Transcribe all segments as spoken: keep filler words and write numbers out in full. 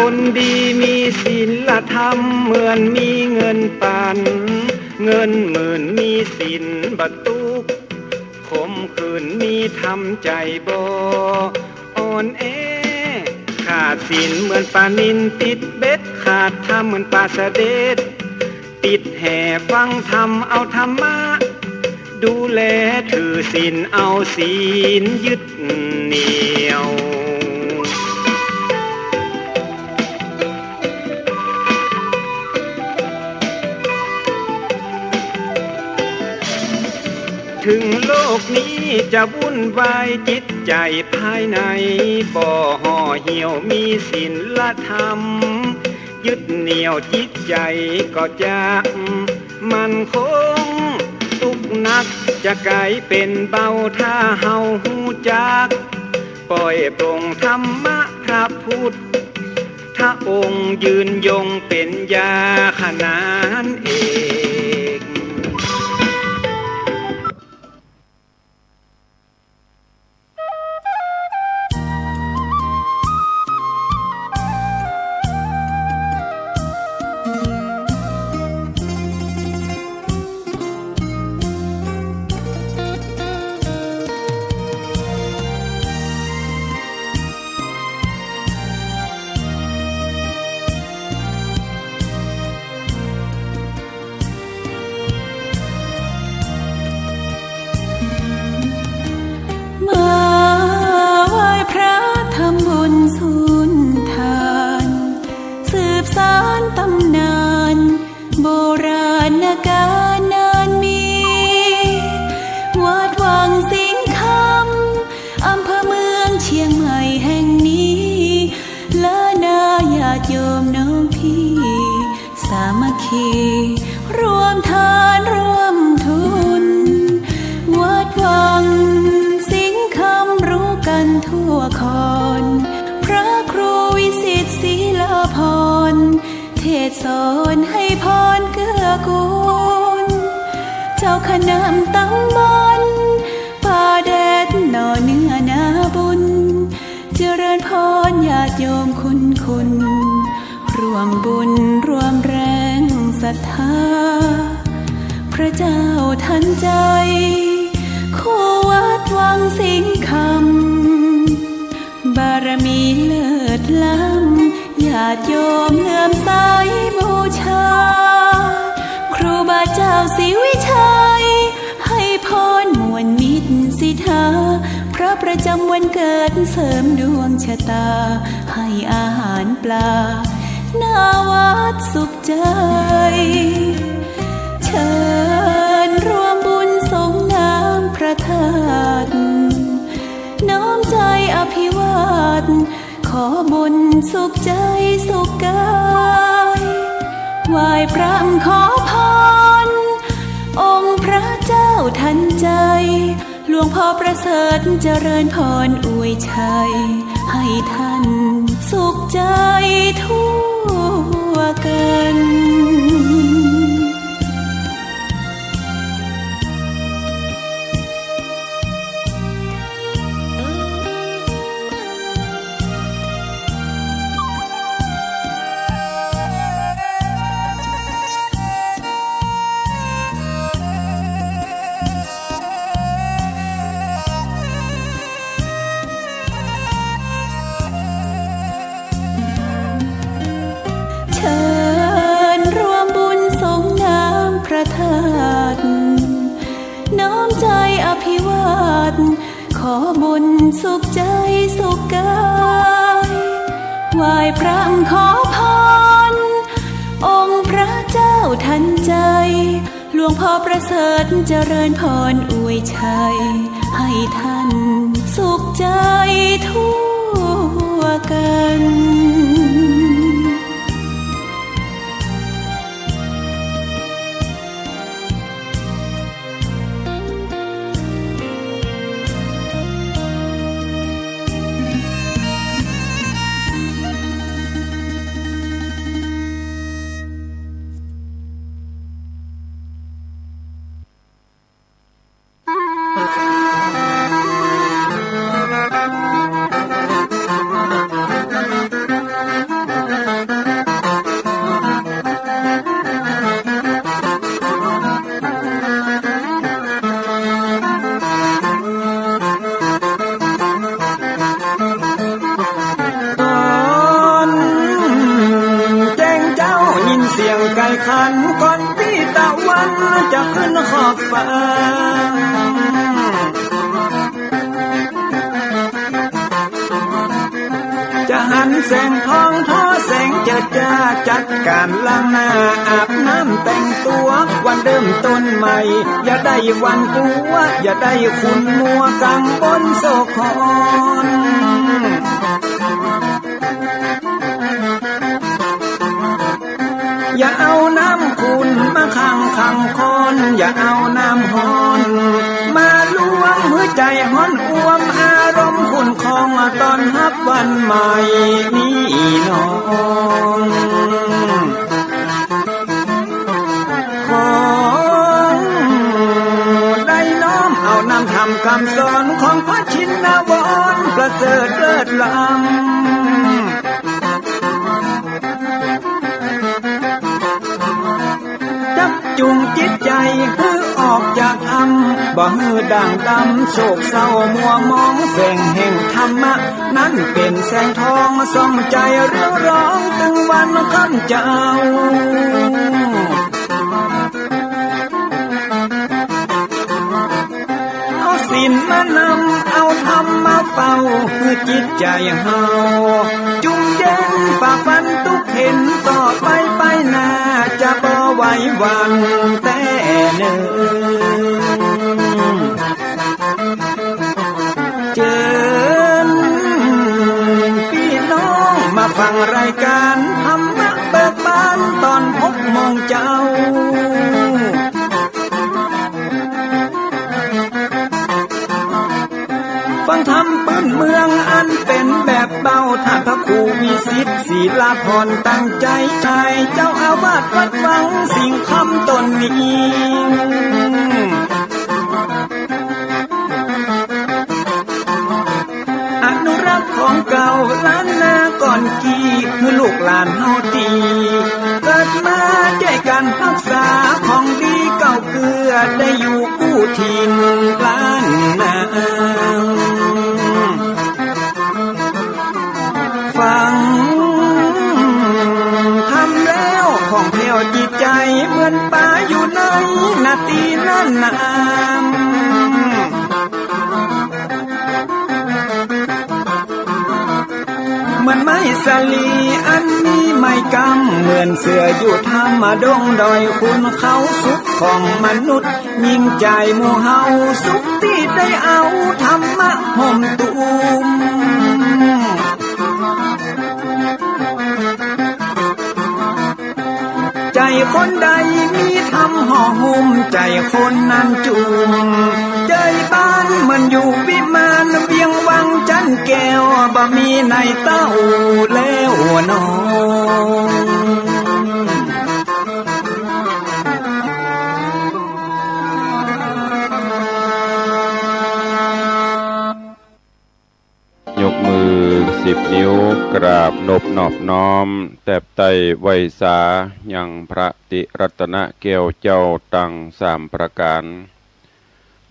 คนดีมีศีลธรรมเหมือนมีเงินปัน เงินหมื่นมีศีลบ่ตุ๊กข์ ขมขื่นมีธรรมใจ๋บ่อ่อนแอ ขาดศีลเหมือนป๋านิลติดเบ็ด ขาดธรรมเหมือนป๋าสะเด็ด ติดแหฟังธรรมเอาธรรมะ ดูแลถือศีลเอาศีลยึดเหนี่ยว ถึงโลกนี้จะวุ่นวาย จิตใจ๋ภายในบ่ห่อเหี่ยว มีศีลธรรม ยึดเหนี่ยวจิตใจ๋ก็จะมั่นคง ตุ๊กข์หนักจะก๋ายเป๋นเบา ถ้าเฮาฮู้จัก ปล่อยปลงธรรมะพระพุทธองค์ ยืนยงเป๋นยาขนานเอก มาไหว้พระทำบุญสุนทาน สืบสานต๋ำนานโบราณกาลนานมี วัดวังสิงห์คำ อำเภอเมืองเชียงใหม่แห่งนี้ และนาญาติโยมน้องพี่ สามัคคีร่วมทานร่วมทุน วัดวังสิงห์คำรู้กันทั่วคอน พระครูวิสิทธิ์ศรีลาภรณ์ เทศน์สอนให้พรเกื้อกูล เจ้าคณะตำบลป่าแดดหน่อเนื้อนาบุญ เจริญพรญาติโยมคุณคุณ ร่วมบุญร่วมแรงศรัทธา พระเจ้าทันใจ คู่วัดวังสิงห์คำ บารมีเลิศล้ำ ญาติโยมเลื่อมใสบูชา ครูบาเจ้าศรีวิชัย ให้พรม่วนมิตรสิทธา พระประจำวันเกิดเสริมดวงชะตา ให้อาหารปลา หน้าวัดสุขใจ เชิญร่วมบุญสรงน้ำพระธาตุ น้อมใจอภิวาท ขอบุญสุขใจสุขกาย ไหว้พระขอพร องค์พระเจ้าทันใจ หลวงพ่อประเสริฐเจริญพรอวยชัย ให้ท่านสุขใจทั่วกัน เชิญร่วมบุญสรงน้ำพระธาตุ น้อมใจอภิวาท ขอบุญสุขใจสุขกาย ไหว้พระขอพร องค์พระเจ้าทันใจ หลวงพ่อประเสริฐเจริญพรอวยชัย ให้ท่านสุขใจทั่วกัน ขึ้นขอบฟ้า จะหันแสงทองทอแสงเจิดจ้า จัดก๋านล้างหน้าอาบน้ำแต่งตั๋ว วันเริ่มต้นใหม่ อย่าได้หวาดกลัว อย่าได้ขุ่นมัวกังวลโศกครวญ อย่าเอาน้ำขุ่นมาขังขังคลอน อย่าเอาน้ำฮ้อนมาลวง หื้อใจ๋ฮ้อนอ่วม อารมณ์ขุ่นคลอง ต้อนฮับวันใหม่นี้น้อง ขอได้น้อมเอานำธรรมกำสอนของพระชินวรประเสริฐเลิศล้ำ จักจุงจิตใจ๋หื้อออกจากถ้ำ บ่หื้อด่างดำโศกเศร้ามัวหมอง แสงแห่งธรรมะนั้นเป๋นแสงทอง ส่องใจ๋เรืองรองตึงวันค่ำเจ้า เอาศีลมานำ เอาธรรมมาเฝ้า หื้อจิตใจ๋เฮาจุ่มเย็น ฝ่าฟันตุ๊กเข็ญ ต่อไปไปหน้าจะบ่ไหวหวั่นแต๊เนิ่น เจิญปี้น้องมาฟังรายก๋านธรรมะเบิกบานต๋อนหกโมงเจ๊า ฟังธรรมปื้นเมืองอันเป๋นแบบเบา ต้านพระครูวิสิทธิ์ ศิลาพร ตั้งใจ๋ใจ๋ เจ้าอาวาสวัดวังสิงห์คำต๋นนี้ อนุรักษ์ของเก่าล้านนาก่อนกี้ หื้อลูกหลานเฮาตี้เกิดมา จ้วยกั๋นฮักษาของดีเก่าเกื้อ ได้อยู่กู้ถิ่นล้านนา ฟังธรรมแล้วผ่องแผ้วจิตใจ๋ เหมือนป๋าอยู่ในนาตี้นั้นนา เหมือนไม้สาลีอันมีไม้กำ เหมือนเสืออยู่ถ้ำดงดอยขุนเขา สุขของมนุษย์ยิ่งใจ๋หมู่เฮา สุขตี้ได้เอาธรรมะห่มตุ้ม ใจ๋คนใดมีธรรมห่อหุ้ม ใจ๋คนนั้นจุ่ม ใจ๋บ้านเหมือนอยู่วิมาน เวียงวังจันแก้ว บ่มีในเต้าแล้วน้อง ยกมือสิบนิ้ว กราบนบนอบน้อม แตบไต้ไหว้สา ยังพระติรัตนแก้วเจ้าตังสามประก๋าน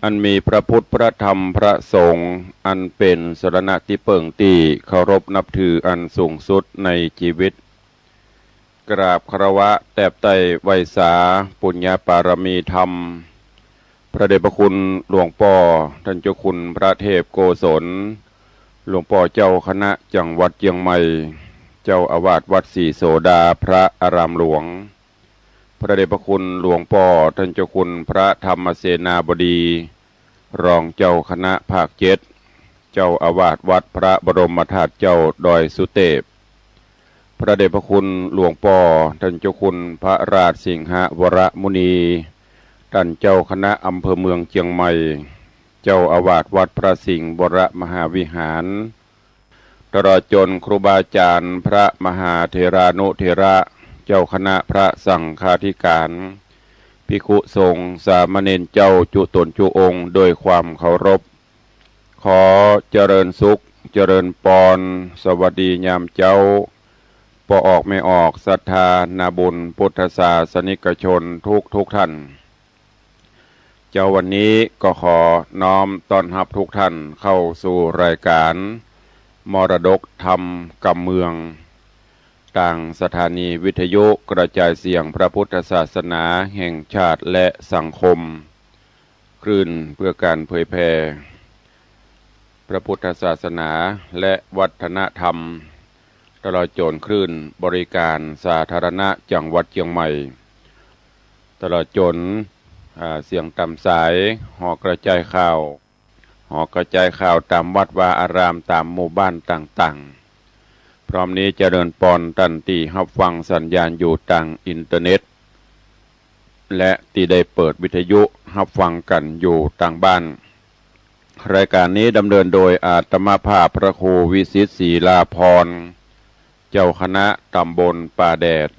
อันมีพระพุทธ พระธรรม พระสงฆ์ อันเป๋นสรณะตี้เปิ้งตี้เคารพนับถืออันสูงสุดในจีวิต กราบคารวะแตบไต้ไหว้สา ปุญญปารมีธรรม พระเดชพระคุณหลวงป้อต้านเจ้าคุณพระเทพโกศล หลวงป้อเจ้าคณะจังหวัดเจียงใหม่ เจ้าอาวาสวัดศรีโสดา พระอารามหลวง พระเดชพระคุณหลวงป้อต้านเจ้าคุณพระธรรมเสนาบดี รองเจ้าคณะภาคเจ็ด เจ้าอาวาสวัดพระบรมธาตุเจ้าดอยสุเตพ พระเดชพระคุณหลวงป้อต้านเจ้าคุณพระราชสิงหวรมุนี ต้านเจ้าคณะอำเภอเมืองเจียงใหม่ เจ้าอาวาสวัดพระสิงห์วรมหาวิหาร ตลอดจ๋นครูบาอาจ๋ารย์พระมหาเถรานุเถระ เจ้าคณะพระสังฆาธิการ ภิกขุสงฆ์สามเณรเจ้าจุ๊ต๋นจุ๊องค์ โดยความเคารพ ขอเจริญสุข เจริญปอน สวัสดียามเจ๊า ป้อออกแม่ออก ศรัทธานาบุญพุทธศาสนิกชนทุกทุกท่าน เจ๊าวันนี้ก็ขอน้อมต้อนฮับทุกท่านเข้าสู่รายการมรดกธรรมกำเมือง ต ตางสถานีวิทยุกระจายเสียงพระพุทธศาสนาแห่งชาติและสังคม คลื่นเพื่อการเผยแผ่พระพุทธศาสนาและวัฒนธรรม ตลอดจ๋นคลื่นบริการสาธารณะจังหวัดเจียงใหม่ ตลอดจ๋น อ่า เสียงต๋ามสาย หอกระจายข่าว หอกระจายข่าวต๋ามวัดวาอาราม ต๋ามหมู่บ้านต่างๆ พร้อมนี้เจริญปอนต้านตี้ฮับฟังสัญญาณอยู่ตางอินเทอร์เน็ต และตี้ได้เปิดวิทยุฮับฟังกั๋นอยู่ตางบ้าน รายการนี้ดำเนินโดยอาตมาภาพพระครูวิสิทธิ์ ศรีลาภรณ์ เจ้าคณะต๋ำบลป่าแดด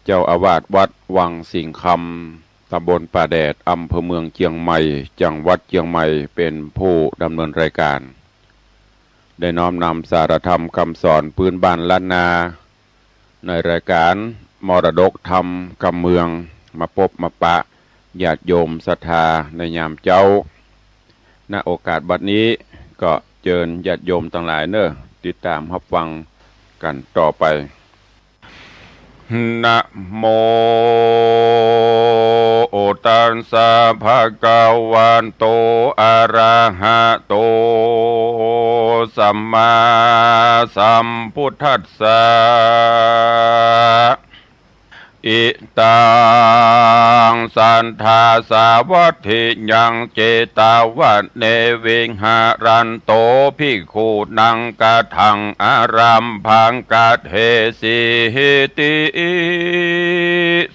เจ้าอาวาสวัดวังสิงห์คำ ต๋ำบลป่าแดด อำเภอเมืองเจียงใหม่ จังหวัดเจียงใหม่ เป๋นผู้ดำเนินรายการ ได้น้อมนำสาระธรรมกำสอนปื๊นบ้านล้านนา ในรายการมรดกธรรมกำเมือง มาปบมาปะญาติโยมศรัทธาในยามเจ๊า ณ โอกาสบัดนี้ก็เจิญญาติโยมตังหลายเน่อ ติดต๋ามฮับฟังกั๋นต่อไป นะโม ตัสสะ ภะคะวะโต อะระหะโต สัมมาสัมพุทธัสสะ อิตัง สัตถาสาวัตถิยัง เจตวะเน วิหะรันโต ภิกขุนัง กะถัง อะรัมภัง กะเทสิ ติ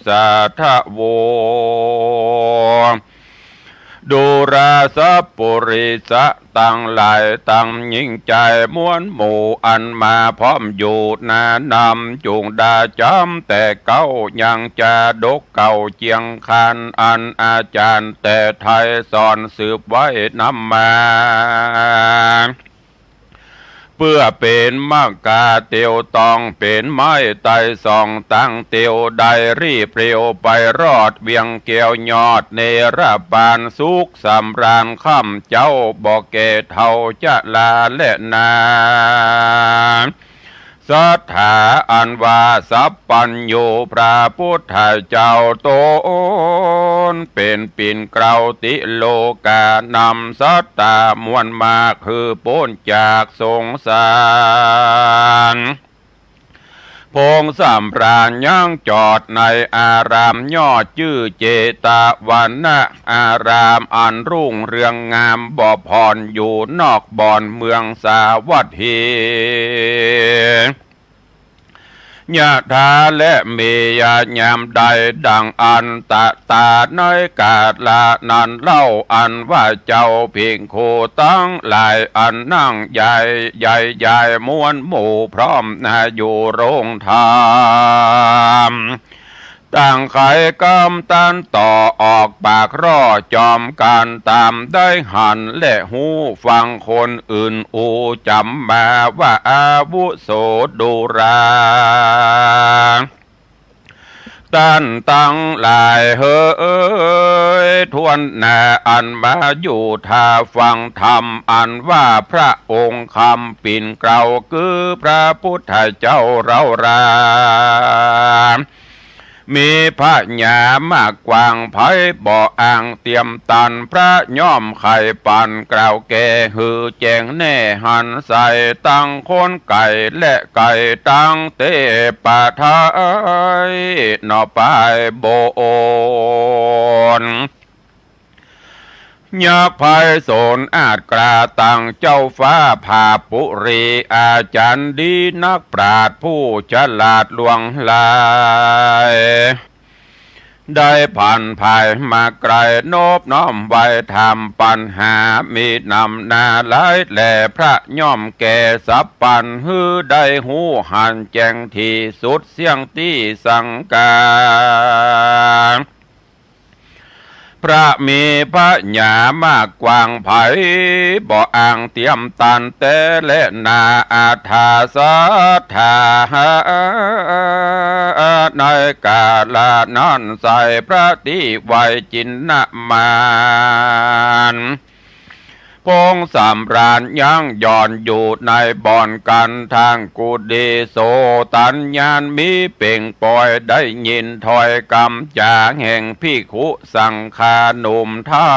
สาทะโว ดูราสัปปุริสะตังหลาย ตังญิงจายมวลหมู่ อันมาพร้อมอยู่นานำ จุ่งดาจ๋ำแต่เก๊า ยังจาดกเก่าเจียงคาน อันอาจ๋ารย์แต่ไทยสอนสืบไว้นำมา เปื้อเป๋นมะกาเตียวตอง เป๋นไม้ไตรสองตังเตียว ได้รีบเร็วไปรอดเวียงแก้วยอด เนรปานสุขสำราญค่ำเจ๊า บ่แก่เฒ่าจะลาแลนา ศรัทธาอันว่าสัพพัญญู พระพุทธเจ้าต๋น เป๋นปิ่นเกล้าติโลกา นำสัตตามวลมาก หื้อป๊นจากสงสาร พงสำราญยังจอดในอารามยอด จื้อเจตวนะอาราม อันรุ่งเรืองงามบ่ผ่อน อยู่นอกบ่อนเมืองสาวัตถี ยะถาและเมยะยามใด ดังอันตะตาในกาละนั้นเล่า อันว่าเจ้าภิกขุตังหลาย อันนั่งใหญ่ใหญ่ใหญ่มวลหมู่พร้อมนาอยู่โรงธรรม ต่างไขกำตันต่อออกปากร่อจอมกั๋น ต๋ามได้หันและฮู้ฟังคนอื่นอู้จ๋ำมาว่า อาวุโสดูรา ต้านตังหลายเหย ถ้วนหน้าอันมาอยู่ท่าฟังธรรม อันว่าพระองค์คำปิ่นเกล้า คือพระพุทธเจ้าเฮารา มีผญามากว้างไพบ่อ่างเตียมตัน พระย่อมใค่ปันกล่าวแก่ หื้อแจ้งแน่หันใส ตังคนไก๋และใก้ตังเตปะไทย หนอปายโบน ยักษ์ไพศาลอาจกล้าตังเจ้าฟ้าผาปุรี อาจ๋ารย์ดีนักปราชญ์ผู้ฉลาดล่วงไล ได้ผันผายมาไก๋ นบน้อมไหว้ถามปัญหา มีนำหน้าหลายแล พระย่อมแก้สัพพัน หื้อได้ฮู้หันแจ้งตี้สุดเสี้ยงตี้สังกา พระมีผญามากว้างไพบ่อ่างเตียมตันแต๊แลนา อัฏฐาศรัทธาในกาละนั้นใส่พระตี้ไหว้จินนมาน พงสำราญยังหย่อนอยู่ในบ่อนกันทางกุฏิ โสตัญญาณมีเปล่งปอย ได้ยินถ้อยกำจ๋าแห่งภิกขุสังฆาหนุ่มเฒ่า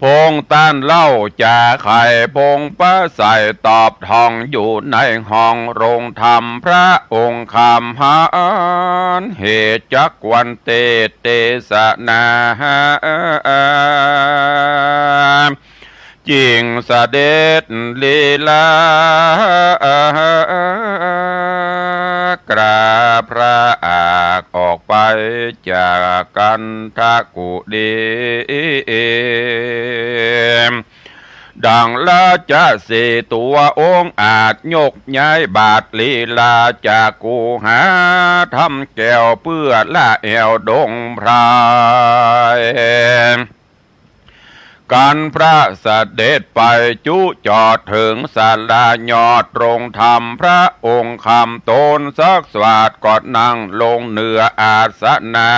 พงต้านเล่าจ๋าไข พงประไสตอบท่องอยู่ในห้องโรงธรรม พระองค์คำหันเหตุจักวันเตสน์เตสนา จึงเสด็จลีลากราบพระอักตร์ออกไปจากคันธกุฏี ดังราชสีห์ตัวองอาจ ยกย้ายบาทลีลาจากคูหา ธรรมแก้วเปื้อละแอ่วดงไพร ครั้นพระเสด็จไปจุจอดเถิงศาลายอดโรงธรรม พระองค์คำตนสักสวาทก็นั่งลงเหนืออาสนะ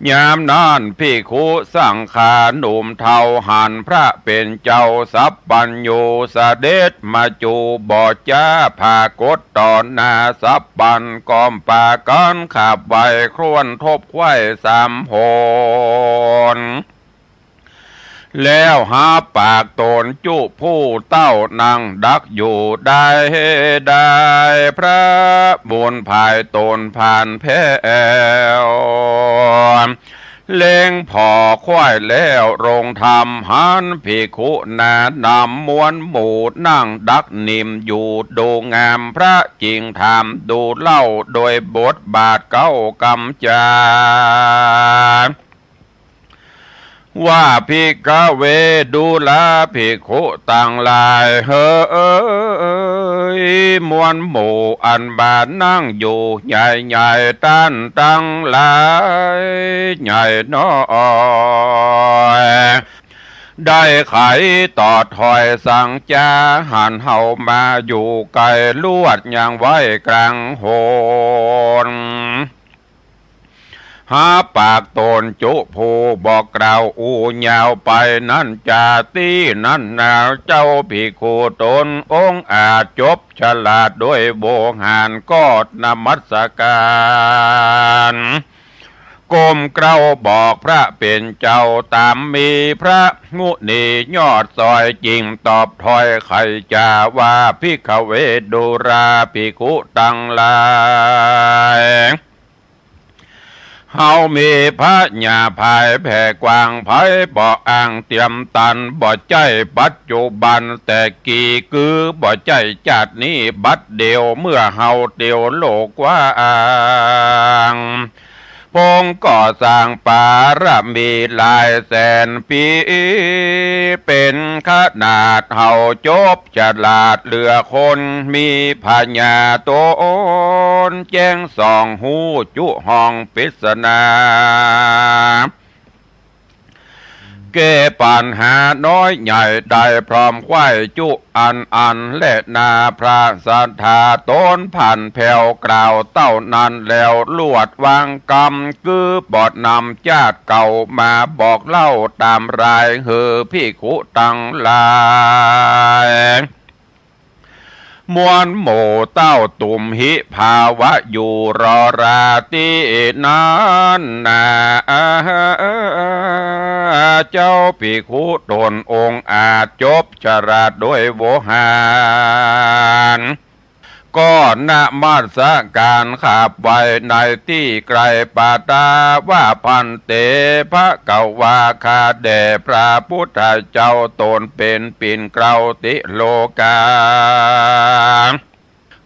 ยามนั้นภิกขุสังฆาหนุ่มเฒ่าหันพระเป๋นเจ้าสัพพัญญูเสด็จมาจูบ่จ๋าผากฏต่อหน้าสัพพัญ ก็ปากั๋นขับไหว้ครวญทบไขว้สามหน แล้วหาปากต๋นจุผู้เต้านั่งดักอยู่ได้ ได้พระบุญภายต๋นผ่านแผ้ว เล็งผ่อไขว้แล้วโรงธรรม หันภิกขุนำมวลหมู่นั่งดักนิ่มอยู่ ดูงามพระจึงถามดูเล่าโดยบทบาทเก๊ากำจา ว่าภิกขเวดูราภิกขุตังหลายเหย มวลหมู่อันบ่านั่งอยู่ใหญ่ๆ ต้านตังหลายใหญ่น้อย ได้ไขตอดถ้อยสังจา หันเฮามาอยู่ไก๋ลวดยังไหว้กลางหน หาปากต๋นจุผู้บ่กล่าวอู้ยาวไปนั้นจา ตี้นั้นนาเจ้าภิกขุต๋นองอาจจบฉลาดด้วยโวหาร ก็นมัสก๋าน ก้มเกล้าบอกพระเป๋นเจ้าต๋ามมี พระมุนียอดซอยจึงตอบถ้อยไขจาว่า ภิกขเวดูราภิกขุตังหลาย เฮามีผญาภายแผ่กว้างไพบ่อ้างเตียมตัน บ่ใจ้ปัจจุบันแต่กี้ กือบ่ใจ้จาตินี้บัดเดี่ยว เมื่อเฮาเตียวโลกกว้าง พงก่อสร้างปารมีหลายแสนปี๋ เป๋นขนาดเฮาจบฉลาดเหลือคน มีผญาต๋นแจ้งส่องฮู้จุห้องปริศนา แก้ปัญหาน้อยใหญ่ได้พร้อมไขว้จุอันอัน และนาพระสัตถาต๋นผ่านแผ้วกล่าวเต้านั้นแล้ว ลวดวางกำ กือบ่นำจาติเก่ามาบอกเล่าต๋ามราย หื้อภิกขุตังหลาย มวลหมู่เต้าตุมหิภาวะอยู่รอราตี้นั้นนา เจ้าภิกขุต๋นองอาจจบฉลาดด้วยโวหาร ก็นมัสก๋านขับไหว้ในตี้ไกล ปะทาว่า ภันเต ภะคะวา ข้าแด่พระพุทธเจ้าต๋นเป๋นปิ่นเกล้าติโลกา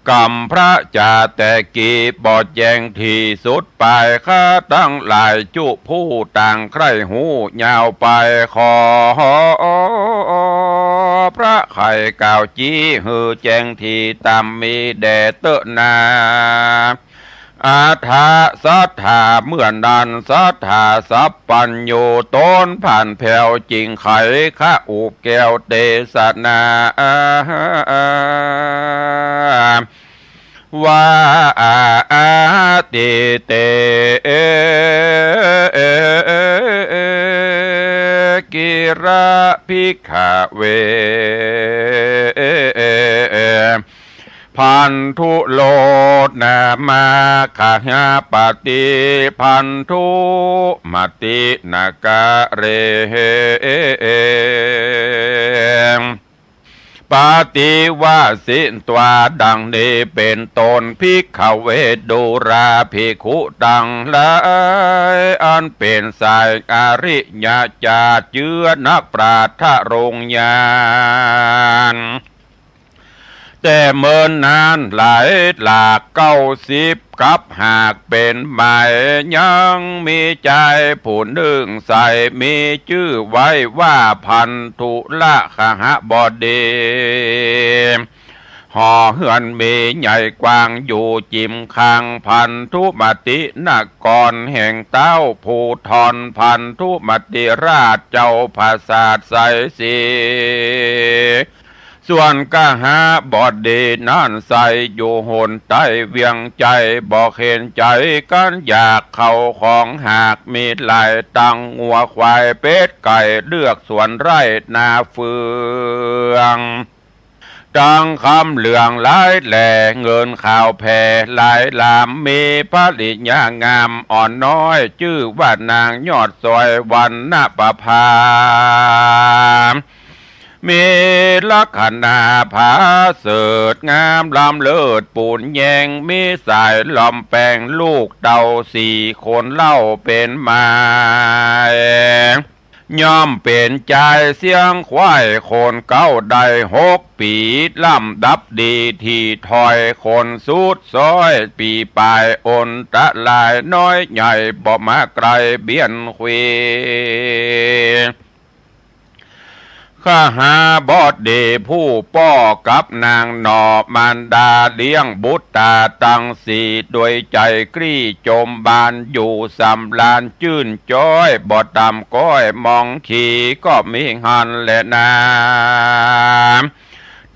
กำพระจาแต่กี้บ่แจ้งที่สุดปาย ข้าตังหลายจุผู้ต่างใคร่ฮู้ยาวไป ขอพระไขกล่าวจี้หื้อแจ้งที่ต๋ามมีแด่เต๊อะนา อัฏฐะสัตถา เมื่อนั้นสัตถาสัพพัญญูต๋นผ่านแผ้วจึงไขคะอุบแก้วเตสนา ว่า อาทิเต กิระ ภิกขเว ภันธุ โล นามา ขหปติ ภันธุ มติ นกะเร ปฏิวาสิตวา ดังนี้เป๋นต้น ภิกขเว ดูราภิกขุตังหลาย อันเป๋นสายอริยจาติ เจื้อนักปราชญ์ทรงญาณ แต่เมินนานหลายหลากเก้าสิบกัป หากเป๋นใหม่ ยังมีจายผู้นึ่งใส่ มีจื้อไว้ว่า ภันธุ ละ ขหบดี หอเฮือนมีใหญ่กว้างอยู่จิมข้าง ภันธุมตินครแห่งเต๊าภูธร ภันธุมติราชเจ้าผาสาทไสยศรี ส่วนขหบดีนั้นใส่อยู่หนใต้เวียงไจ บ่เข็ญใจ๋กั๋นอยากเข้าของ หากมีหลายตังงัวควายเป็ดไก่ เลือกสวนไร่นาเฟือง ตังคำเหลืองหลายแหล่ เงินขาวแผ่หลายลาม มีภริยางามอ่อนน้อย จื้อว่านางยอดสวย วรรณประภา มีลักขณะผาเสริฐงามล้ำเลิศปูนแยง มีสายลอมแปงลูกเต้าสี่คนเล่าเป๋นหมาย ย่อมเป๋นจายเสี้ยงควายคนเก๊าได้หกปี๋ ลำดับดีถี่ถ้อย คนสุดซ้อยปี๋ปาย อนตรายน้อยใหญ่ บ่มาไกลเบียนเขว ขหบดีผู้ป้อกับนางหน่อ มารดาเลี้ยงบุตราตังสี่ โดยใจ๋กลี้จมบานอยู่สำราญจื้นจ๊อย บ่ต่ำก้อยมองขีก็มีหั้นแลนา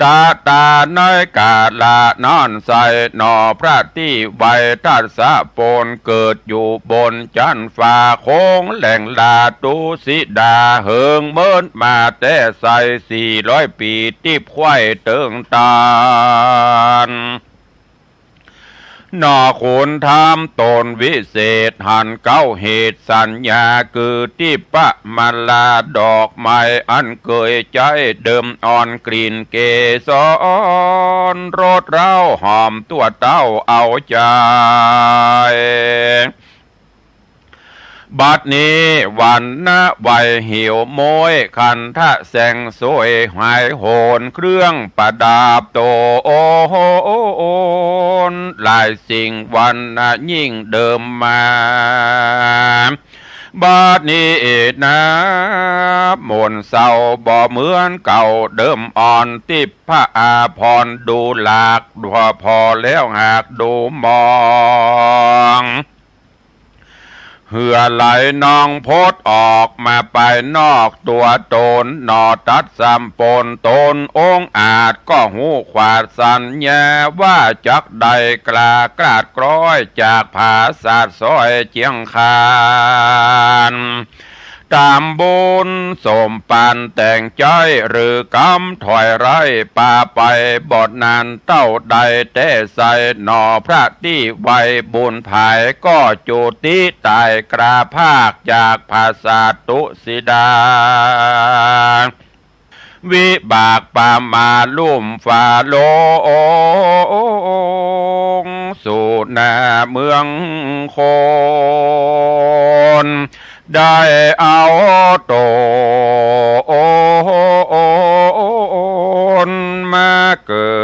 ตะตาในกาละนั้นไส้หน่อพระตี้ไวทัสสะปน เกิดอยู่บนจั๊นฟ้าโค้งแหล่งลาตุสิดา เหิงเมินมาแต่ไส้สี่ร้อยปี๋ ติ๊บไขว้เติงตาน หน่อขุนธรรมต๋นวิเศษ หันเก๊าเหตุสัญญา คือทิพมลาดอกไม้ อันเกยใจ๊เดิมอ่อนกลิ่นเกสร รสเร้าหอมทั่วเต๊าเอาใจ๋ บัดนี้วันนะไวหิวโม้ย ขันธะแสงสวยหายโหน เครื่องประดับตนหลายสิ่ง วันนะยิ่งเดิมมา บัดนี้นับหม่นเศร้าบ่เหมือนเก่า เดิมอ่อนทิพอาภรณ์ดูหลากดัวพอแล้วหากดูมอง เหื่อไหลนองพดออกมาปายนอกตัวตน หน่อตัดสำปนตนองอาจ ก็ฮู้ขวาดสัญญา ว่าจักได้กล้ากราดกร้อย จากผาสาทซ้อยเจียงคาน ต๋ามบุญสมปานแต่งใจ๊ หรือกำถอยไร้ปาไปบ่นานเต้าใด แต่ไส้หน่อพระตี้ไวบุญผาย ก็จุติต๋ายกล้าพรากจากผาสาทตุสิดา วิบากปามาลุ่มฟ้าลง สู่หน้าเมืองคน ได้เอาตนมาเกิ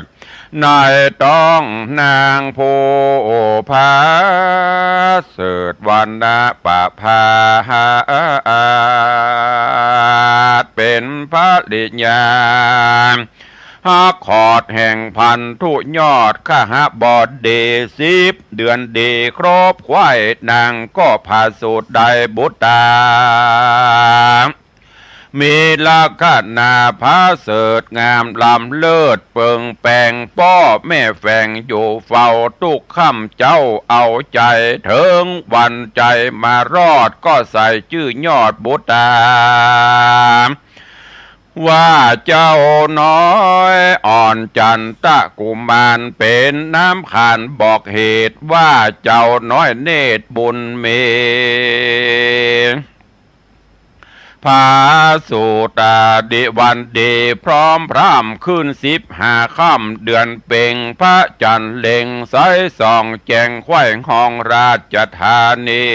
ด ในต๊องนางผู้ผาเสริฐวรรณประภาส เป๋นภริยา ฮักขอดแห่งพันธุยอดขหบดี สิบเดือนดีครบไขว้ นางก็ผาสุดได้บุตรา มีลักษณะผาเสริฐงามล้ำเลิศเปิงแป๋ง ป้อแม่แฝงอยู่เฝ้าทุกค่ำเจ๊า เอาใจ๋เถิงวันใจ๋มารอด ก็ใส่จื้อยอดบุตรา ว่าเจ้าน้อยอ่อนจันตะกุมาร เป๋นน้ำขานบอกเหตุ ว่าเจ้าน้อยเนตรบุญมี ผาสุตาดีวันดีพร้อมพร่ำ คืนสิบห้าค่ำเดือนเพ็ญ พระจันทร์เล็งใสส่องแจ้ง ไขว่ห้องราชธานี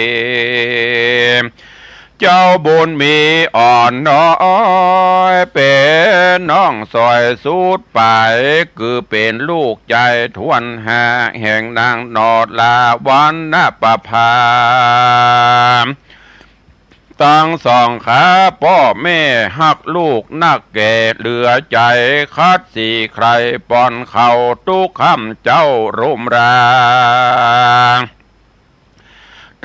เจ้าบุญมีอ่อนน้อย เป๋นน้องสอยสุดป๋าย คือเป๋นลูกใจ๋ถ้วนห้า แห่งนางนอราวัณณประภา ตึงสองขาป้อแม่ฮักลูกนักแก่เหลือใจ๋ คัดสีใคร่ป้อนข้าวทุกค่ำเจ๊ารุ่มรา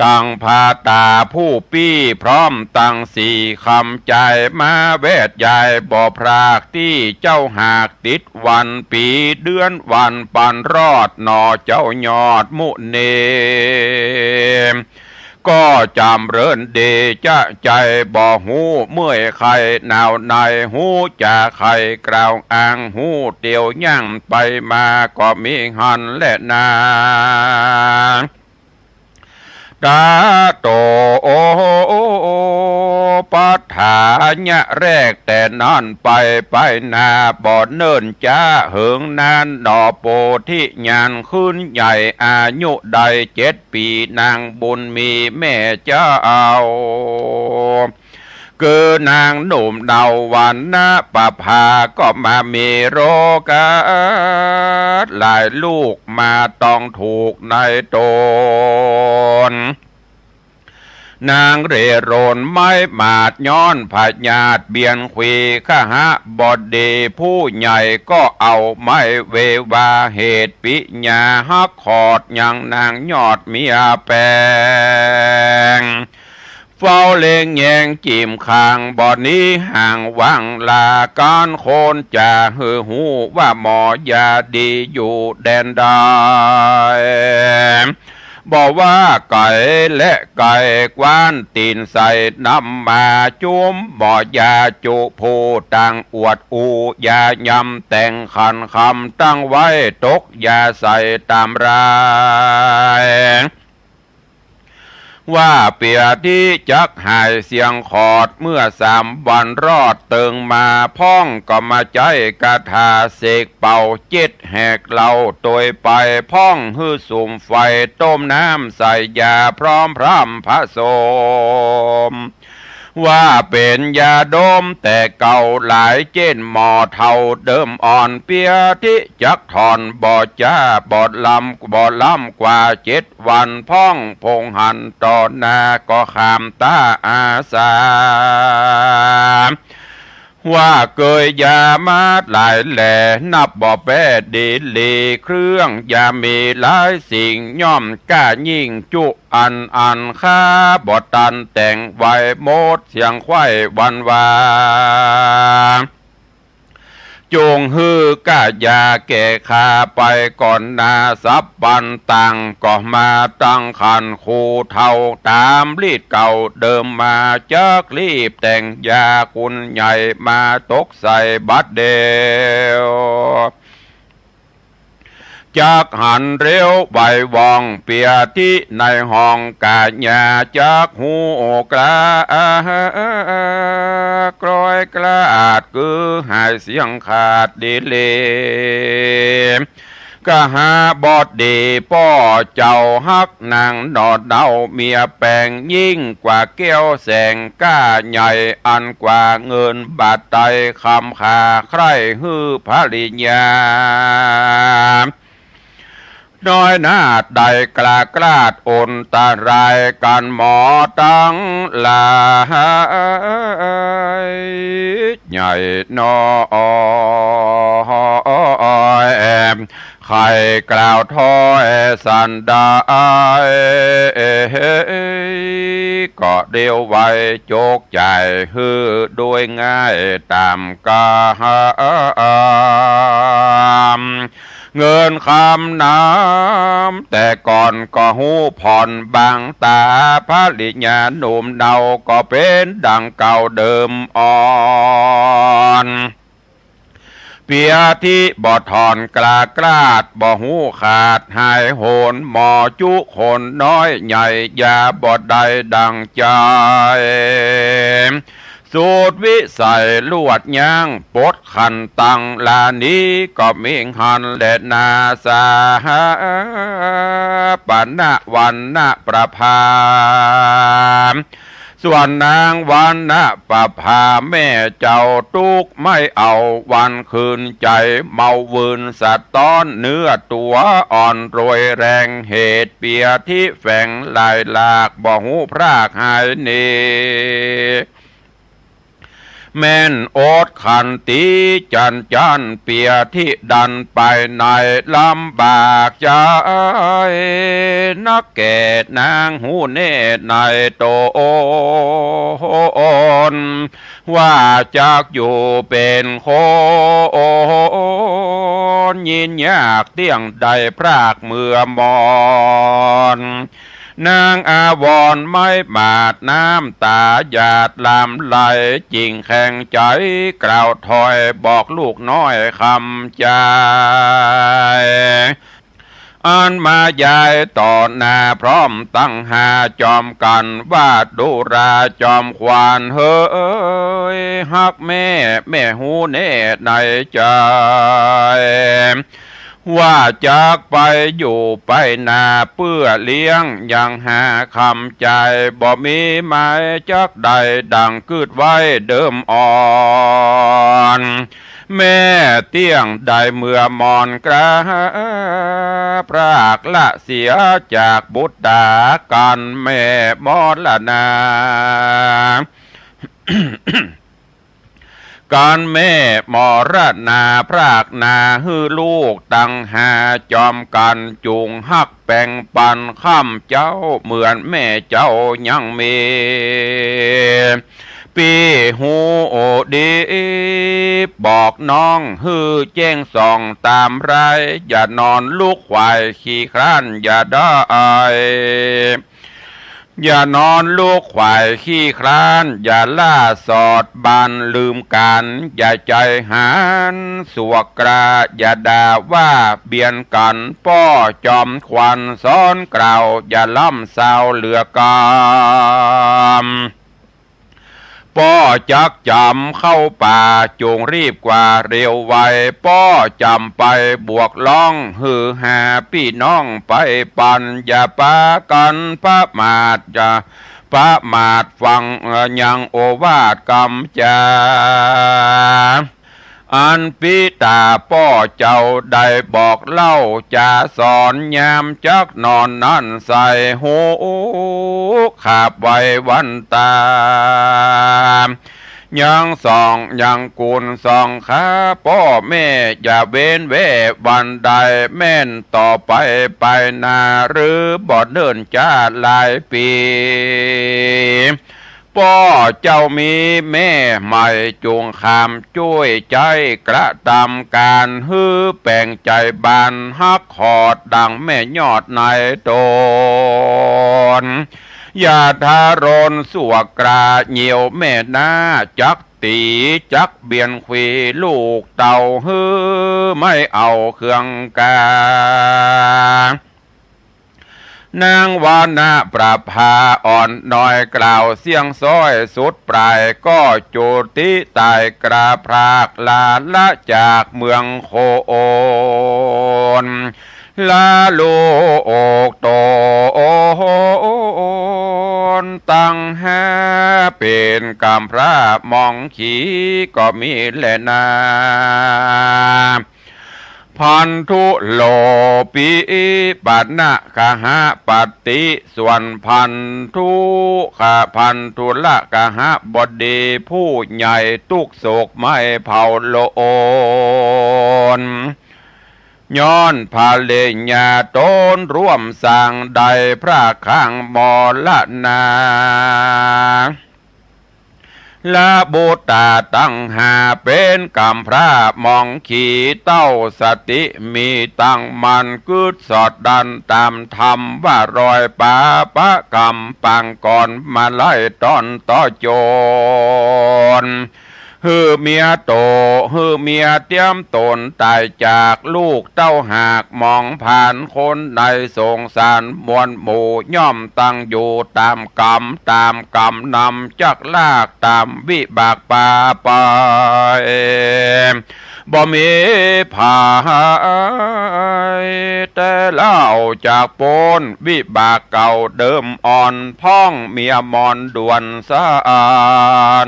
ตึงพาต๋าผู้ปี้พร้อมตึงสี่ค่ำ ใจ๋มาแวดยายบ่พราก ตี้เจ้าหากติดวันปี๋ เดือนวันปันรอดหน่อเจ้ายอดมุนี ก็จ๋ำเริญดีจะใจ๋ บ่ฮู้เมื่อยไข้หนาวใน ฮู้จ๋าใค่กล่าวอ้าง ฮู้เตียวย่างไปมา ก็มีหั้นแลนา ตะโตปัฏฐานะแรกแต่นั้นไป ไปหน้าบ่เนิ่นจ๊า เหิงนานหน่อโปธิญาณขึ้นใหญ่ อายุได้เจ็ดปี๋ นางบุญมีแม่เจ้า คือนางหนุ่มเนาวัณณประภา ก็มามีโรคาดหลายลูก มาต้องถูกในตน นางเร่ร่อนไม้หมาด ย้อนพยาธิเบียนขวี ขหบดีผู้ใหญ่ก็เอาไม้เววา เหตุปิญญาหักขอด ยังนางยอดเมียแป๋ง เฝ้าเล็งแยงจิ่มคาง บ่หนีห่างว่างลา ก๋านคนจ๋าหื้อฮู้ว่าหมอยาดีอยู่แดนใด บ่ว่าไก๋และไก๋ กว้านตี๋นใส่น้ำมาจุ่ม หมอยาจุผู้ต่างอวดอู้ ยายำแต่งขันคำตั้งไว้ ตกยาใส่ต๋ามราย ว่าเปียที่จักหายเสียงขอด เมื่อสามวันรอดเติงมา พ่องก็มาใจ๊คาถาเสกเป่า เจ็ดแหกเหล้าโตยไป พ่องหื้อสุมไฟต้มน้ำใส่ยา พร้อมพร่ำผสม ว่าเป๋นยาดมแต่เก่าหลาย เจ้นหม้อเฒ่าเดิมอ่อน เปียที่จักถอนบ่จ๊า บ่ลำ บ่ล้ำกว่าเจ็ดวัน พ่องพงหันต่อหน้า ก็ข้ามตาอาสา ว่าเกยยามาหลายแล นับบ่แป๊ดีหลี เครื่องยามีหลายสิ่ง ย่อมกล้ายิ่งจุอันอั้น ข้าบ่ตันแต่งไว้ หมดเสียงไขว้วันวา จงหื้อกล้ายาแก่ข้าไปก่อนหน้า สับปันตังก็มาตั้งขัน ครูเฒ่าต๋ามฤทธิ์เก่าเดิมมา จักรีบแต่งยาคุณใหญ่ มาตกใส่บัดเดียว จักหันเร็วไวว่อง เปียที่ในห้องกายา จักฮู้กล้า กร้อยกล้าด คือหายเสียงขาดดีหลี ขหบดีป้อเจ้าฮักนางหน่อเนาเมียแป๋ง ยิ่งกว่าแก้วแสง กล้าใหญ่อันกว่าเงินบาทไตร คำขาใคร่หื้อภริยา น้อยนาฏใดกล้ากล้าด อันตรายกั๋นหมอตังหลาย ใหญ่น้อย ใค่ กล่าวถ้อยสันดาย ก็เร็วไวจกจ่ายหื้อโดยง่ายต๋ามกำ เงินคำน้ำแต่ก่อนก็ฮู้ผ่อนบางต๋า ภริยาหนุ่มเนาก็เป๋นดังเก่าเดิมอ่อน เปียธิบ่ถ่อนกล้ากล้าด บ่ฮู้ขาดหายโหน หมอจุคนน้อยใหญ่ยาบ่ได้ดังใจ๋ สุดวิสัยลวดย้างปดขันตังลานี้ ก็เม็งหันแลนา สาปณะวรรณประภา ส่วนนางวรรณประภาแม่เจ้าตุ๊กไม่เอาวันคืน ใจ๋เมาวืนสะต๊อนเนื้อตั๋วอ่อนโรยแรง เหตุเปียธิแฝงลายหลาก บ่ฮู้พรากหายหนี แม่นอดขันตีจันจัน เปียธิดันไปในลำบากใจ๋ นักแก่นางฮู้แน่ในต๋น ว่าจักอยู่เป๋นคน ยินยากเตี้ยงได้พรากเมือมอน นางอาวรณ์ไม้หมาด น้ำต๋าหยาดหลั่งไหล จิ่งแข็งใจ๋กล่าวถ้อยบอกลูกน้อยคำใจ๋ อันมายายต่อหน้าพร้อมตังห้า จอมกั๋นว่าดูราจอมขวัญเหย ฮักแม่แม่ฮู้แน่ในใจ๋ ว่าจักไปอยู่ไปนาเปื้อเลี้ยง ยังหาคำใจ๋บ่มีไม้จักใด ดังกึ๊ดไว้เดิมอ่อน แม่เตี้ยงได้เมือมอนกรา พรากละเสียจากบุตรา กั๋นแม่มรณา กั๋นแม่มรณาพรากนาหื้อลูกตังห้า จอมกั๋นจุ่งฮักแป่งปัน ข้ำเจ้าเหมือนแม่เจ้ายังมี ปี้ฮู้ดี บอกน้องหื้อแจ้งส่องต๋ามไร้ อย่านอนลุกขวายขี้คร้านอย่าได้ อย่านอนลุกขวายขี้คร้าน อย่าล่าสอดบานลืมกั๋น อย่าใจ๋หันสวกกรา อย่าด่าว่าเบียนกั๋น ป้อจอมขวัญสอนกล่าว อย่าล่ำซาวเหลือกำ ป้อจักจ๋ำเข้าป่า จุ่งรีบกว่าเร็วไว ป้อจ๋ำไปบวกล้อง หื้อหาปี้น้องไปปัน อย่าปากั๋นประมาท อย่าประมาทฟังยังโอวาทกำจ๋า อันปิตาป้อเจ้าได้บอกเล่าจ๋าสอน ยามจักนอนนั้นใส่หู ขาบไหว้วันต๋า ยังส่องยังกุนส่องขา ป้อแม่อย่าเว้นแว่วันใด แม่นต่อไปไปนา หรือบ่เนิ่นจ๊าหลายปี๋ ป้อเจ้ามีแม่ใหม่จุ่งขามจ้วยใจ๊กระตำก๋าน หื้อแป่งใจ๋บานฮักหอดดั่งแม่ยอดในต๋น อย่าทะรนสวกกราเหยี่ยวแม่น้า จักตี๋จักเบียนขวีลูกเต้า หื้อไม่เอาเคืองกา นางวรรณประภาอ่อนน้อยกล่าวเสียงซ้อยสุดปลาย ก็จุติต๋ายกราพรากลาละจากเมืองโคน ละลูกต๋นตังห้า เป๋นก๋ำพร้ามองขีก็มีแลนา พันธุโลปิปะนะคหปติ ส่วนพันธุขะ พันธุละคหบดีผู้ใหญ่ตุ๊กข์โศกไม่เผาโลน ย้อนภริยาต๋นร่วมสร้างได้พระขังมรณา และบุตราตังห้าเป๋นกำพร้ามองขี่ เต้าสติมีตั้งมั่น กึ๊ดสอดดั้นต๋ามธรรม ว่ารอยปาปะกรรมปางก่อนมาไล่ต๋อนต่อจน หื้อเมียโต หื้อเมียเตียมต๋นต๋ายจาก ลูกเต้าหากมองผ่าน คนในสงสารมวลหมู่ ย่อมตั้งอยู่ต๋ามกรรม ต๋ามกรรมนำจักลาก ต๋ามวิบากปาไป บ่มีภัย แต่เล่าจากป๊นวิบากเก่าเดิมอ่อน พ่องเมียมอนด่วนสั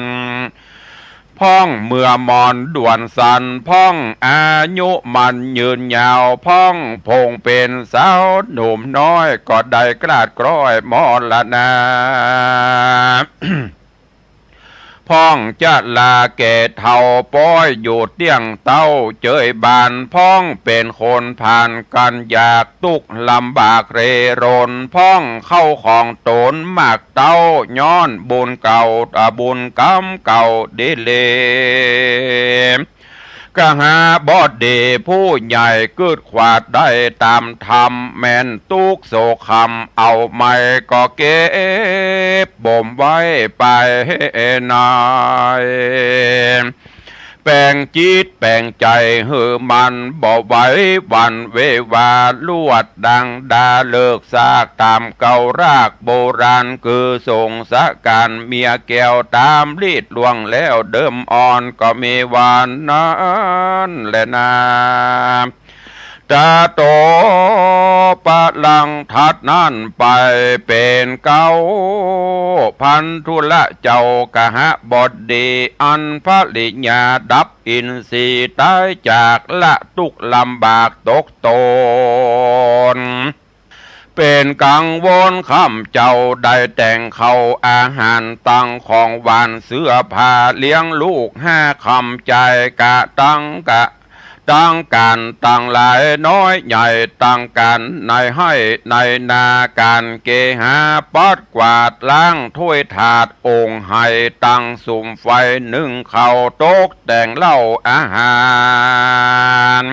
น พ่องเมียมอนด่วนสัน พ่องอายุมั่นยืนยาว พ่องพงเป๋นสาวหนุ่มน้อย ก็ได้คลาดคล้อยมรณา พ่องจราแก่เฒ่าป๊อยอยู่เตี้ยงเต๊าเจยบ้าน พ่องเป๋นคนผ่านกันยาก ตุ๊กข์ลำบากเร่ร่อน พ่องเข้าของต๋นมากเต้า ย้อนบุญเก่า อ่า บุญกรรมเก่าดีเล กหบดีผู้ใหญ่กึ๊ดขวาดได้ต๋ามธรรม แม่นตุ๊กข์โศกคำเอาไม้ก็เก็บบ่มไว้ไปใน แป๋งจิตแป๋งใจ๋หื้อมั่น บ่ไหวหวั่นเววา ลวดดังดาเลิกซาก ต๋ามเก่ารากโบราณ คือสงสะก๋านเมียแก้ว ต๋ามลีดล่วงแล้วเดิมอ่อน ก็มีวันนั้นแลนา ตะโตปะลัง ถัดนั้นไปเป๋นเก๊า พันธุละเจ้ากหบดี อันภริยาดับอินทรีย์ต๋ายจาก ละตุ๊กข์ลำบากตกตน เป๋นกังวลค่ำเจ้า ได้แต่งข้าวอาหาร ตั้งของหวานเสื้อผ้า เลี้ยงลูกห้าค่ำ จ่ายกะตังกะ ตังก๋านตังหลายน้อยใหญ่ ตังก๋านในไฮ่ในนา ก๋านเกหา ปัดกวาดล้างถ้วยถาดองค์ไฮ่ ตั้งสุมไฟนึ่งข้าว ตกแต่งเหล้าอาหาร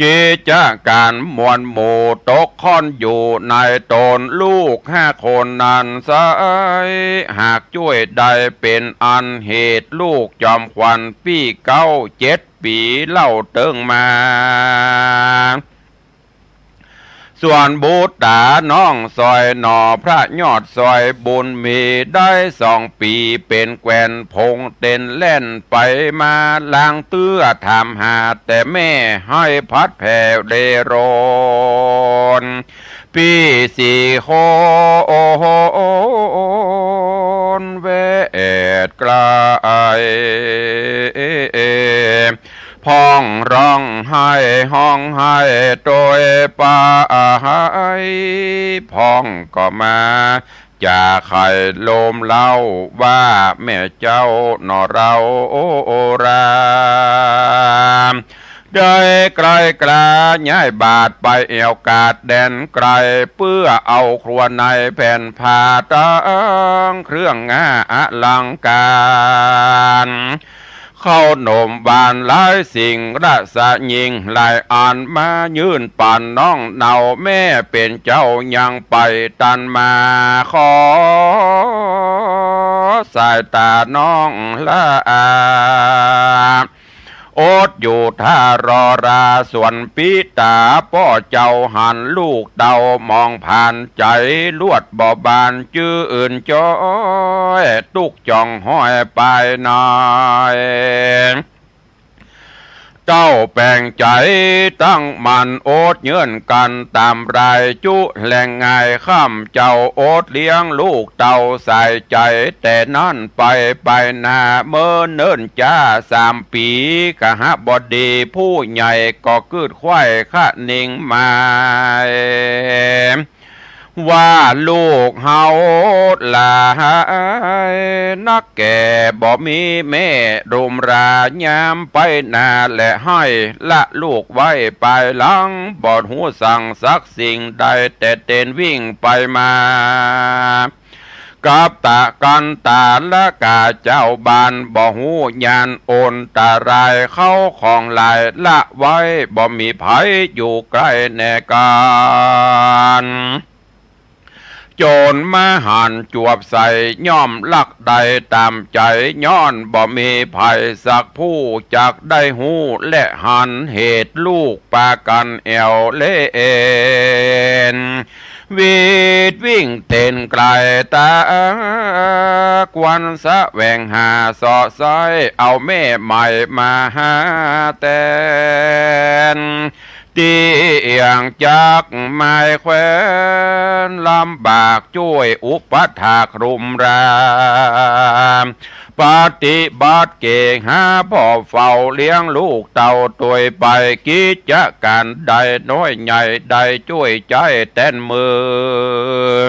กิจก๋านมวลหมู่ ตกค่อนอยู่ในต๋น ลูกห้าคนนั้นไซร้ หากจ้วยได้เป๋นอันเหตุ ลูกจอมขวัญปี้เก๊า เจ็ดปี๋เล่าเติงมา ส่วนบุตราน้องซอยหน่อ พระยอดซอยบุญมี ได้สองปี๋เป๋นแควน พงเต็นแล่นไปมา ลางเตื้อถามหาแต่แม่ ไห้พัดแผ่เร่ร่อน ปี้สี่คนแวดไกล พ่องฮ้องไห้ฮ้องไห้โตยปาย พ่องก็มา จะใค่โลมเล่าว่า แม่เจ้าหน่อเรารา ได้ไกลกล้าย้ายบาทไปแอ่วกาดแดนไกล เปื้อเอาครัวในแผ่นผ้าตังเครื่องงาอลังก๋าน ข้าวหนมหวานหลายสิ่ง ราชญิงหลายอัน มายื่นปันน้องเนา แม่เป๋นเจ้ายังไปตันมา ขอสายต๋าน้องละอา อดอยู่ท่ารอรา ส่วนปิต๋าป้อเจ้าหันลูกเต้ามองผ่าน ใจ๋ลวดบ่บานจื้นจ้อย ตุ๊กข์จ้องห้อยปายใน เต้าแป๋งใจ๋ตั้งมั่นอดเยื่อนกั๋นต๋ามรายจุแหล่งง่าย ค่ำเจ้าอดเลี้ยงลูกเต้าสายใจ๋ แต่นั้นไป ไปหน้าเมินเนิ่นจ๊าสามปี๋ กหบดีผู้ใหญ่ก็กึ๊ดใค่คะนิงหมาย ว่าลูกเฮาหลายนักแก่บ่มีแม่รุมรา ยามไปนาแลไฮ่ละลูกไว้ปายหลัง บ่ฮู้สังสักสิ่งใด แต่เต้นวิ่งไปมา กับตะกันตาละก๋า เจ้าบ้านบ่ฮู้ญาณอันตราย เข้าของหลายละไว้ บ่มีใผอยู่ใก้แน่กั๋น โจรมาหันจวบใส่ ย่อมลักได้ต๋ามใจ๋ ย้อนบ่มีใผสักผู้ จักได้ฮู้และหันเหตุ ลูกปากั๋นแอ่วเล่น วีดวิ่งเต้นไก๋ตะกวัน แสวงหาเซาะใซ้ เอาแม่ใหม่มาหาแตน ตี้เอี่ยงจักไม้แควน ลำบากจ้วยอุปถากรุมรา ปฏิบัติเกหาพ่อเฝ้า เลี้ยงลูกเต้าตวยไป กิจก๋านใดน้อยใหญ่ ได้จ้วยใจ๊แตนมือ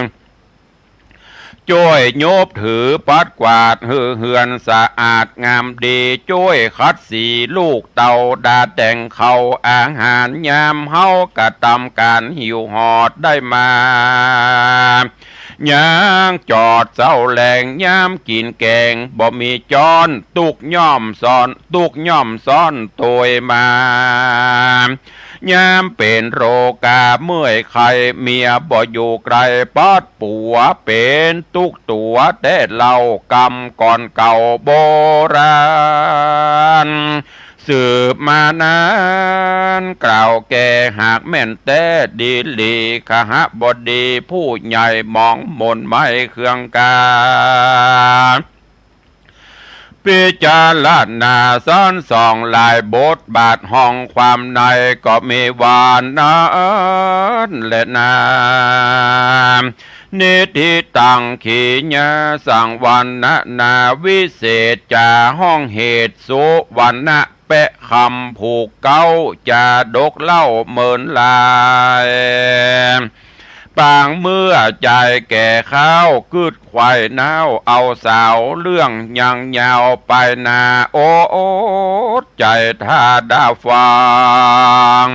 จ้วยยบถือปัดกวาดหื้อเฮือนสะอาดงามดี จ้วยขัดสีลูกเต้า ดาแต่งข้าวอาหาร ยามเฮากระตำก๋านหิวหอดได้มา ยังจอดเซ้าแลง ยามกิ๋นแกงบ่มีจ๊อน ตุ๊กข์ย่อมซ้อน ตุ๊กข์ย่อมซ้อนตวยมา ยามเป๋นโรคาเมื่อยไข้ เมียบ่อยู่ใก้ ปัดปั๋วเป๋นตุ๊กตั๋วแต๊เล่า กรรมก่อนเก่าโบราณ สืบมานาน กล่าวแก่หากแม่นแต๊ ดีหลี ขหบดีผู้ใหญ่ หมองมนไม้เครื่องกา พิจารณาซ้อนส่องหลายบทบาท ห้องความในก็มีว่านั้นแลนา นิทธิตัง ขีญาสัง วรรณนาวิเศษจา ห้องเหตุสุวรรณะ แปะคำผูกเก๊า จาดกเล่าเหมินหลาย ปางเมื่อใจ๋แก่ข้าว กึ๊ดไขว่น้าวเอาสาว เรื่องยังยาวไปนา อดใจ๋ถ้าดาฟัง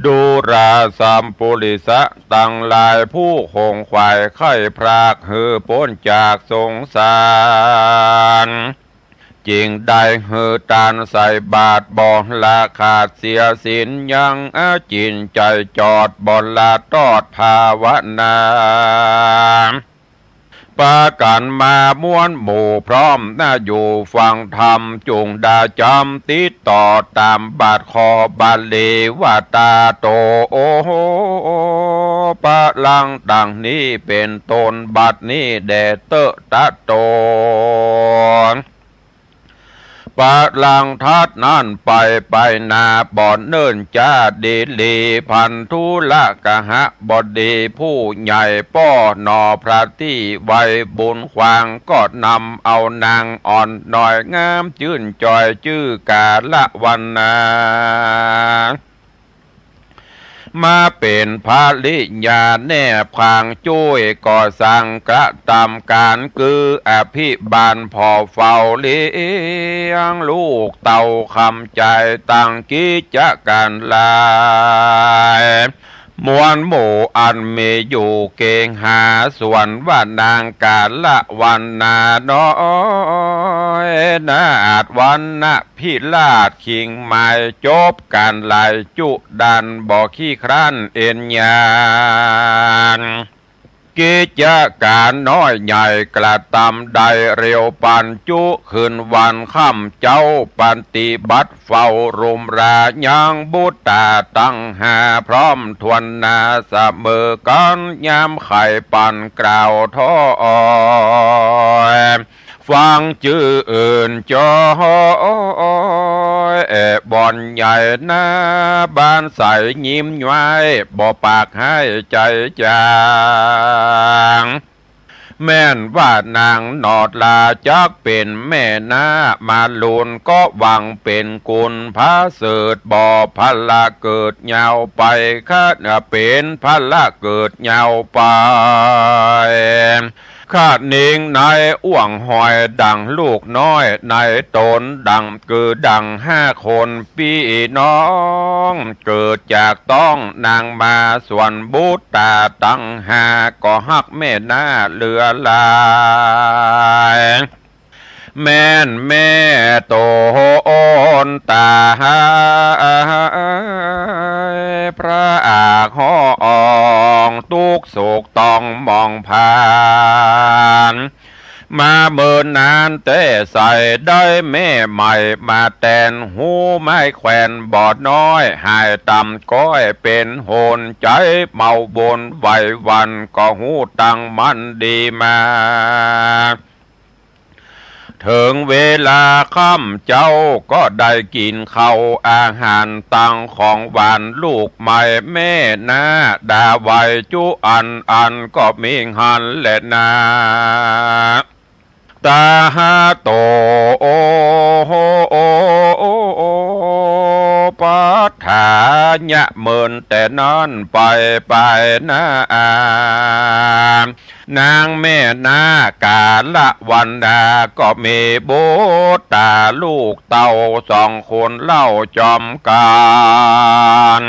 ดูราสัมปุริสะตังหลาย ผู้ขงขวายใค่พราก หื้อป๊นจากสงสาร จึงได้หื้อตานใส่บาตร บ่ละขาดเสียศีล ยังจิ่นใจ๋จอด บ่ละตอดภาวนา ปากั๋นมาม้วนหมู่พร้อมนา อยู่ฟังธรรมจุ่งดาจ๋ำ ติดต่อต๋ามบาทขอบาลีว่า ตาโต โอโห ปะลัง ดังนี้เป๋นต้น บัดนี้แด่เต๊อะ ตะโต ปะลังทัดนั้นไป ไปนาบ่อนเนิ่นจ้า ดีหลี พันธุละกหบดีผู้ใหญ่ ป้อหน่อพระตี้ไว้บุญขวาง ก็นำเอานางอ่อนน้อยงามจื้นจ่อย จื้อกาละวันนา มาเป๋นภริยาแนบข้างจ้วย ก็สั่งกระตำก๋าน คืออภิบาลผ่อเฝ้าเลี้ยงลูกเต้า คำใจ๋ตั้งกิจก๋านหลาย มวลหมู่อันมีอยู่เกหา ส่วนว่านางกาละวันนาน้อย นาถวรรณพิราชคิงไมย จบก๋านหลายจุดาน บ่ขี้คร้านเอนยาน กิจก๋านน้อยใหญ่กระตำได้เร็ว ปันจุคืนวันค่ำเจ๊า ปฏิบัติเฝ้ารุมรา ยังบุตตาตั้งห้า พร้อมถ้วนหน้าเสมอกั๋น ยามไขปันกล่าวถ้อย ฟังจื้ออื่นจ้อย แอ่บ่อนใหญ่นา บ้านใสยิ้มย้อย บ่ปากฮ้ายใจ๋จ๋าง แม่นว่านางหนอดลาจักเป๋นแม่นามาลุน ก็หวังเป๋นกุณพระเสริฐ บ่พละเกิดยาวไป คะเป๋นพละเกิดยาวไป คะนิงในอ้วงหอยดั่งลูกน้อย ในต๋นดั่ง คือดั่งห้าคนปี้น้อง เกิดจากต๊องนางมา ส่วนบุตราตังห้า ก็ฮักแม่นาเหลือหลาย แม่นแม่ต๋นต๋าย พระอากฮอง ตุ๊กข์โศกต้องมองผ่าน มาเมินนานแต๊ใส ได้แม่ใหม่มาแตน ฮู้ไม้แขวนบ่น้อย หายต่ำก้อยเป๋นโหน ใจ๋เมาบนไหวหวั่น ก็ฮู้ตังมันดีมา เถิงเวลาค่ำเจ๊าก็ได้กิ๋นข้าวอาหารตังของหวาน ลูกใหม่แม่นาด่าไหวจุอันอัน ก็มีหั้นแหละนา ตาหาโต โอโห ปัฏฐา เมินแต่นั้นไป ไปนา นางแม่นากาละวันดา ก็มีบุตราลูกเต้าสองคนเล่าจอมกั๋น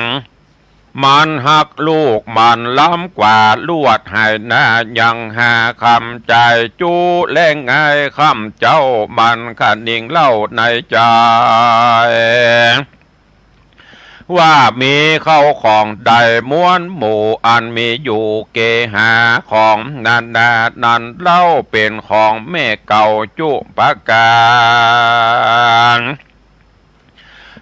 มันฮักลูกมันล้ำกว่าลวด หายนายังหาคำจ่ายจุ แลงไงค่ำเจ๊ามันคะนิงเล่าในใจ๋ ว่ามีเข้าของใดม้วนหมู่ อันมีอยู่เกหาของนานานั้นเล่า เป๋นของแม่เก่าจุประก๋าน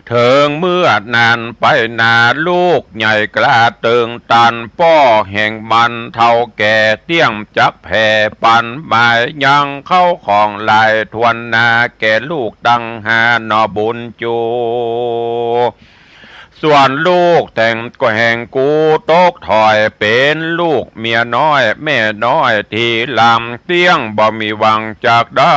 เถิงเมื่อนานไปนา ลูกใหญ่กล้าเติงตัน ป้อแห่งมันเฒ่าแก่เตี้ยงจักแผ่ปัน หมายยังเข้าของหลายถ้วนนา แก่ลูกตังห้าหน่อบุญจู ส่วนลูกแต๋งก็แห่งกูตกถอย เป๋นลูกเมียน้อยแม่น้อยทีหลัง เตี้ยงบ่มีหวังจักได้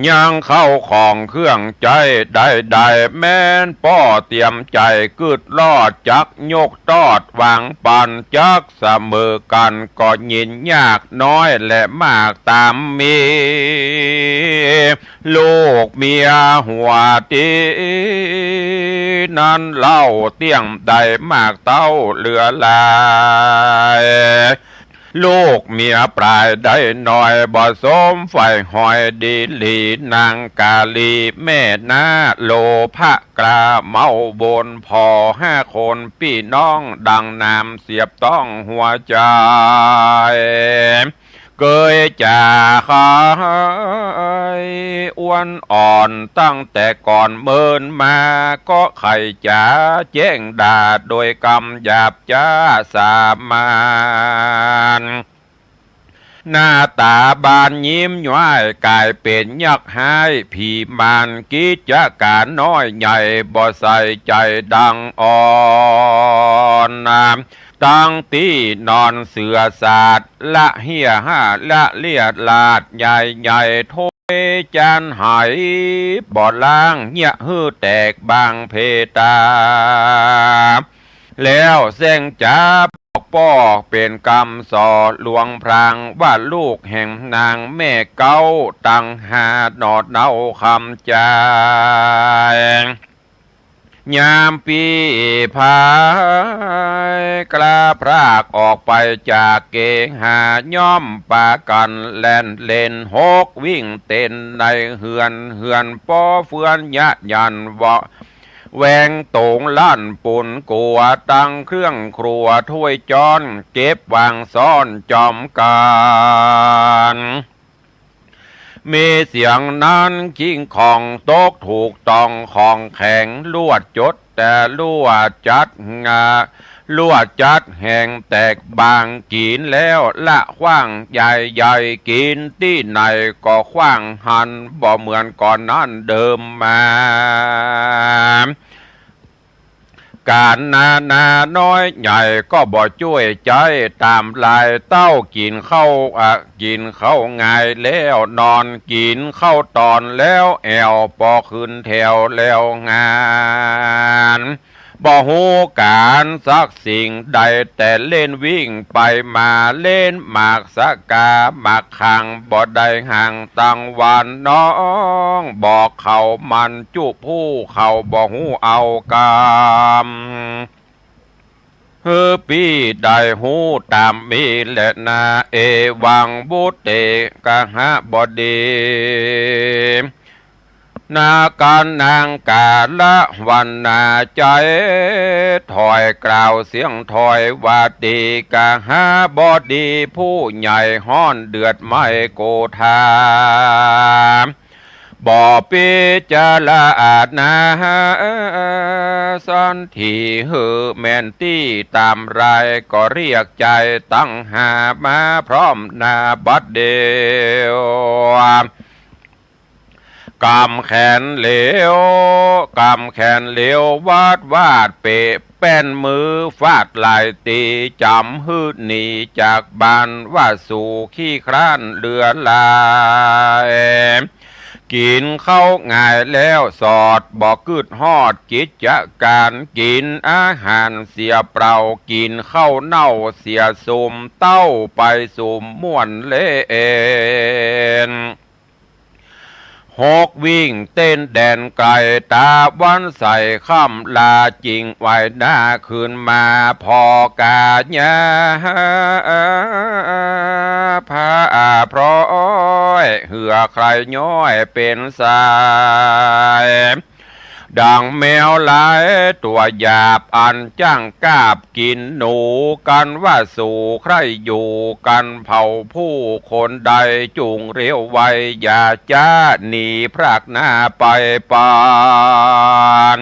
ยังเข้าของเครื่องใจ๊ใดๆ แม่นป้อเตรียมใจ๋กึ๊ดลอด จักยกตอดวางปัน จักเสมอกั๋น ก็ยินยากน้อยและมากต๋ามมี ลูกเมียหัวตี้นั้นเล่า เตี้ยงได้มากเต้าเหลือหลาย ลูกเมียปลายได้น้อย บ่สมใฝ่หอยดีหลี นางกาลีแม่นาโลภะกล้าเมาบน ผ่อห้าคนปี้น้องดังน้ำเสียบต้องหัวใจ๋ เกยจ๋าใค่อ้วนอ่อนตั้งแต่ก่อนเมินมา ก็ใค่จ๋าแจ้งด่าโดยกำหยาบจ๊าสามาน หน้าต๋าบานยิ้มย้ายก๋ายเป๋นยักษ์ฮ้ายผีมาร กิจก๋านน้อยใหญ่บ่ใส่ใจ๋ดังอ่อน ตังตี้นอนเสื่อสาด ละเฮี้ยห้าละเลียดลาด ใหญ่ๆ ถ้วยจานไหบ่ล้าง เยียะหื้อแตกบางเพต๋า แล้วแซ่งจ๋าบอกป้อเป๋นกำส่อหลวงพราง ว่าลูกแห่งนางแม่เก๊าตังห้าหน่อเนาคำจ่าย ยามปี้พายกล้าพรากออกไปจากเกหา ย่อมปากั๋นแล่นเล่นหกวิ่งเต้นในเฮือน เฮือนป้อเฟือนยะยันเวาะแวงโต๋งลั่นปูนกั๋ว ตังเครื่องครัวถ้วยจ๊อน เก็บวางซ่อนจอมกั๋น มีเสียงนั้นคิงคองตกถูกต้องของแข็ง ลวดจดแต่ลวดจัดงา ลวดจัดแห่งแตกบาง กิ๋นแล้วละขว้าง ใหญ่ๆ กิ๋นตี้ไหนก็ขว้างหั้น บ่เหมือนก่อนนั้นเดิมมา ก๋านนานาน้อยใหญ่ก็บ่จ้วยใจ๊ ต๋ามลายเต้ากิ๋นข้าว อะ กิ๋นข้าวงายแล้วนอน กิ๋นข้าวต๋อนแล้วแอ่ว ปอขึ้นแถวแล้วงาน บ่ฮู้ก๋านสักสิ่งใด แต่เล่นวิ่งไปมา เล่นหมากสะกาหมากข่าง บ่ได้ห่างตังวานน้อง บอกเขามันจุผู้เขาบ่ฮู้เอากำ หื้อปี้ได้ฮู้ต๋ามมีแลนา เอวัง บุตเตกหบดี นาคานังกาละวันนาใจ๋ ถอยกล่าวเสียงถอยว่า เตกหบดีผู้ใหญ่ฮ้อนเดือดไหม้โกธา บ่พิจารณาสันทีหื้อแม่นตี้ต๋ามราย ก็เรียกใจ๋ตังห้ามาพร้อมหน้าบัดเดี๋ยว ก๋ำแขนเหลียว ก๋ำแขนเหลียว วาดวาดเปะแป้นมือฟาดหลายตี จ๋ำหื้อหนีจากบ้านว่าสู่ขี้คร้านเหลือหลาย กิ๋นข้าวงายแล้วสอด บ่กึ๊ดฮอดกิจก๋าน กิ๋นอาหารเสียเปล่า กิ๋นข้าวเน่าเสียสุม เต้าไปสุมม่วนเล่น หกวิ่งเต้นแดนไก๋ ตาวันใสค่ำลา จิ่งไหวหน้าคืนมา ผ่อกาญาผ้าพร้อย เหื่อใคร่ย้อยเป๋นสาย ดังแมวหลายตั๋วหยาบ อันจ้างกาบกิ๋นหนู กันว่าสู่ใคร่อยู่ กันเผ่าผู้คนใด จุ่งเร็วไว อย่าจ๊าหนีพรากหน้าไปปาน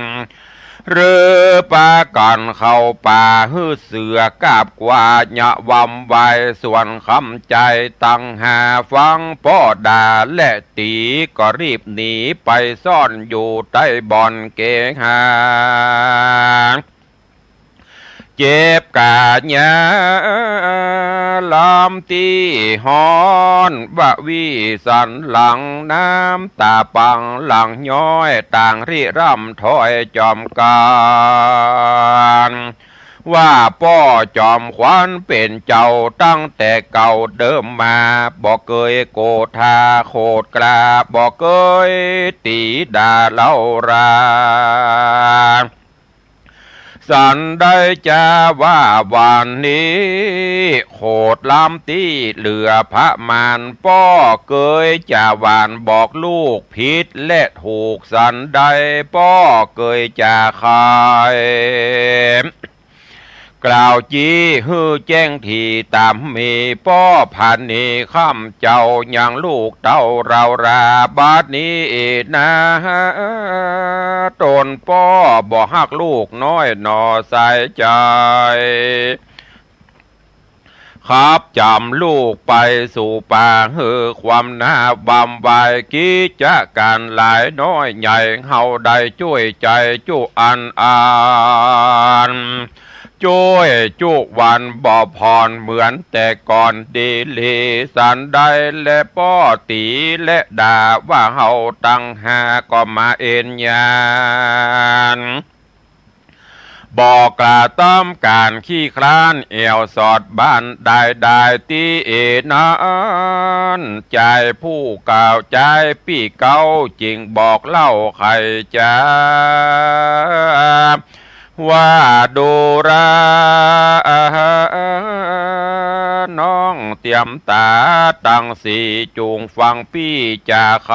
หรือปากั๋นเข้าป่า หื้อเสือกาบกว่า อย่าวำไว ส่วนคำใจ๋ตังห้าฟังป้อด่าและ ตี๋ก็รีบหนีไปซ่อนอยู่ใต้บ่อนเกหา เจ็บก๋าญาลำตี้ฮ้อน วะวีสันหลัง น้ำต๋าปังหลั่งย้อย ต่างริร่ำถ้อยจอมกั๋น ว่าป้อจอมขวัญเป๋นเจ้าตั้งแต่เก่าเดิมมา บ่เกยโกธาโขดกล้า บ่เกยตี๋ด่าเล่ารา สันได้จาว่าวันนี้ โขดลำตี้เหลือประมาณ ป้อเกยจาหวานบอกลูกผิดและถูก สันได้ป้อเกยจาใค กล่าวจี้หื้อแจ้งถี่ต๋ามมี ป้อผานีคำเจ้ายังลูกเต้าเรารา บัดนี้นา ต๋นป้อบ่ฮักลูกน้อยหน่อสายใจ๋ ขับจ๋ำลูกไปสู่ป่า หื้อความหน้าบำไว กิจก๋านหลายน้อยใหญ่ เฮาได้จ้วยใจ๋จุอันอัน จ้วยจุวันบ่ผ่อนเหมือนแต่ก่อนดีหลี สันได้และป้อตี๋และด่า ว่าเฮาตังห้าก็มาเอ็นยาน บอกกล่าวต๋ามก๋านขี้คร้านแอ่วสอดบ้านได้ได้ตี้เอนั้น จายผู้กล่าวจายปี้เก๊าจึงบอกเล่าไขจ๋า ว่าดูราน้องเตียมต๋าตังสี่ จุ่งฟังปี้จ๋าไข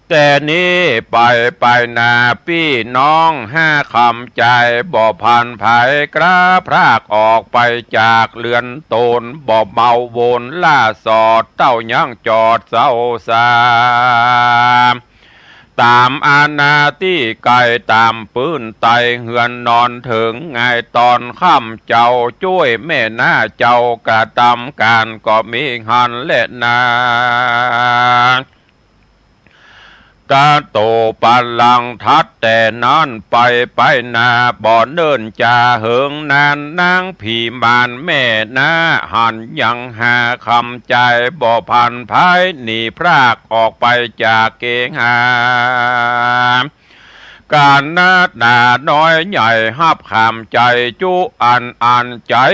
แต่นี้ไปไปหน้าปี้น้องห้าคำใจ๋ บ่พลันไผกล้าพรากออกไปจากเฮือนต๋น บ่เมาวนล่าสอดเต้ายังจอดเศร้าสา ต๋ามอาณาตี้ไก๋ต๋ามปื้นไตเฮือนนอนเถิง ไงต๋อนค่ำเจ้าจ้วยแม่น้าเจ้ากระตำก๋านก็มีหั้นแลนา ตะโตปะลัง ถัดแต่นั้นไป ไปหน้าบ่เนิ่นจาเหิงนาน นางผีมารแม่นาหันยังหาคำใจบ่ผัน ผายหนีพรากออกไปจากเกหา ก๋านนานาน้อยใหญ่ฮับขามใจ๋จุอัน อันใจ๋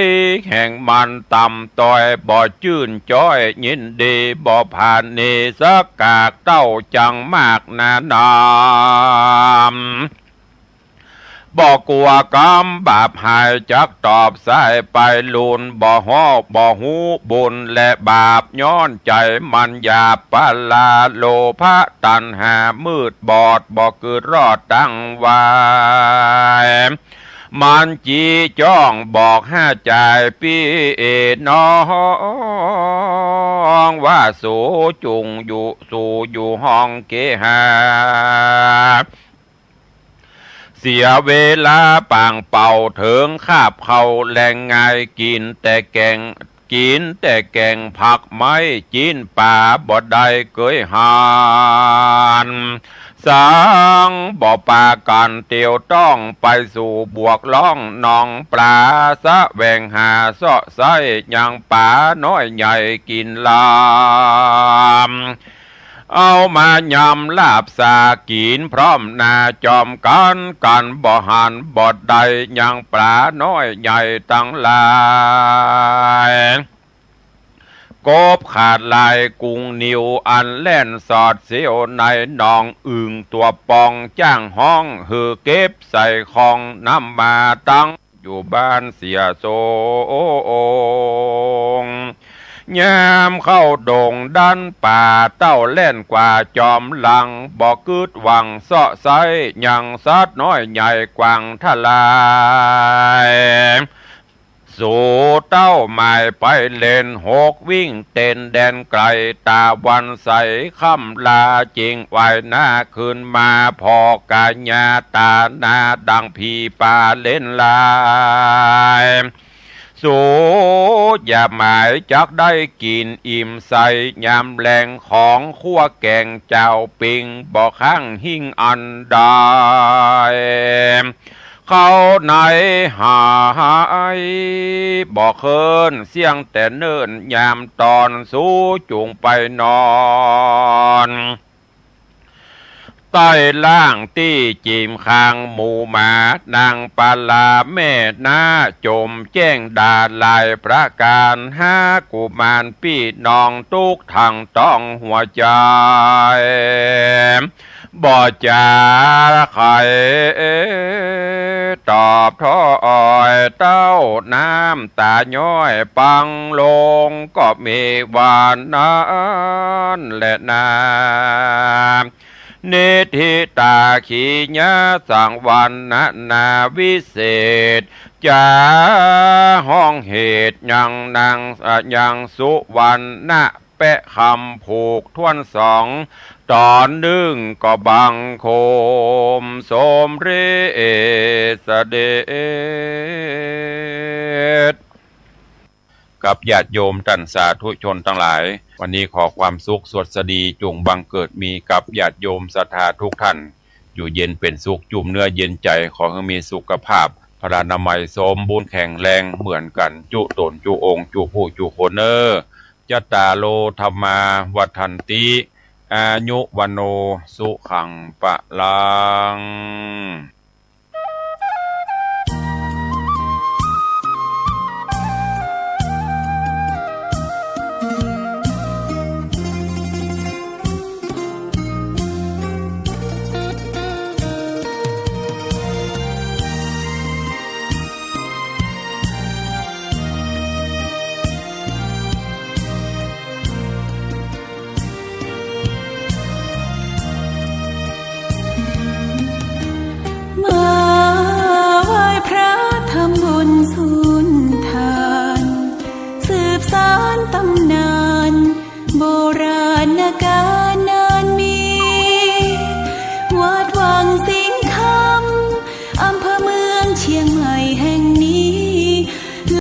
แห่งมันต่ำต้อย บ่จื้นจ้อยยินดีบ่ผานี สักกากเต้าจังมากหนาหนาม บ่กั๋วกรรมบาปหายจักตอบสายไป ลูนบ่ฮ้อบ่ฮู้บุญและบาป ย้อนใจ๋มันหยาบปะลา โลภะตัณหามืดบอด บ่กึ๊ดรอดตั้งไว้ มันจี้จ้องบอกห้าจายปี้น้อง ว่าสูจุ่งอยู่ สูอยู่ห้องเกหา เสียเวลาปางเป่าเถิงคาบข้าวแลงงาย กิ๋นแต่แก๋ง กิ๋นแต่แก๋งผักไม้ จิ๊นป๋าบ่ได้เกยหัน สังบ่ปากั๋นเตียวต้อง ไปสู่บวกล่องหนองปลา แสวงหาเซาะไซ้ยังป๋าน้อยใหญ่กิ๋นลำ เอามายำลาบสากิ๋นพร้อมหน้าจอมกั๋น กั๋นบ่หันบ่ได้ยังป๋าน้อยใหญ่ตังหลาย กบขาดลายกุงนิว อันแล่นสอดเสี้ยวในหนอง อึ่งตั๋วปองจ้างฮ้อง หื้อเก็บใส่คอง นำมาตั้ง อยู่บ้านเสียสง ยามเข้าดงดันป่า เต้าแล่นกว่าจอมหลัง บ่กึ๊ดหวังเซาะไซ้ยังสัตว์น้อยใหญ่กว้างทะลาย สู่เต้าหมายไปเล่นหกวิ่งเต้นแดนไก๋ ตาวันใสค่ำลา เจ๋งว่ายหน้าขึ้นมา ผ่อก๋ายาต๋าหน้าดังผีป่าเล่นลาย สูอย่าหมายจักได้กิ๋นอิ่มใส ยามแลงของครัวแก๋งเจ้าปิง บ่ค้างหิ้งอันใด เข้าในหายบ่เคิ้น เสี้ยงแต่เนิ่นยามตอน สูจุ่งไปนอน ใต้ล่างตี้จิ่มคางหมู่หมา นางปาลาแม่นาจ๋มแจ้งดาหลายประก๋าน หากุมารปี้น้องตุ๊กทั้งต้องหัวใจ๋ บ่จ๋าใค่ตอบถ้อย เต้าน้ำต๋าย้อยปังลง ก็มีว่านั้นแหละนา นิทธิตาขีญาสังวรรณนาวิเศษ จ๋าฮ้องเหตุยังนาง ยังสุวรรณะ แปะคำผูกถ้วนสอง ต๋อนนึ่งก็บังคมสมเร็จเสด็จ กับญาติโยมต้านสาธุชนตังหลาย วันนี้ขอความสุขสวัสดีจุ่งบังเกิดมีกับญาติโยมศรัทธาทุกท่าน อยู่เย็นเป๋นสุข จุ่มเนื้อเย็นใจ๋ ขอหื้อมีสุขภาพ พลานามัยสมบูรณ์แข็งแรงเหมือนกั๋น จุ๊ต๋นจุ๊องค์ จุ๊ผู้จุ๊คนเน่อ จัตตาโร ธัมมา วัฑฒันติ อายุ วัณโณ สุขัง พลัง มาไหว้พระทำบุญสุนทาน สืบสานตำนานโบราณกาลนานมี วัดวังสิงห์คำ อำเภอเมืองเชียงใหม่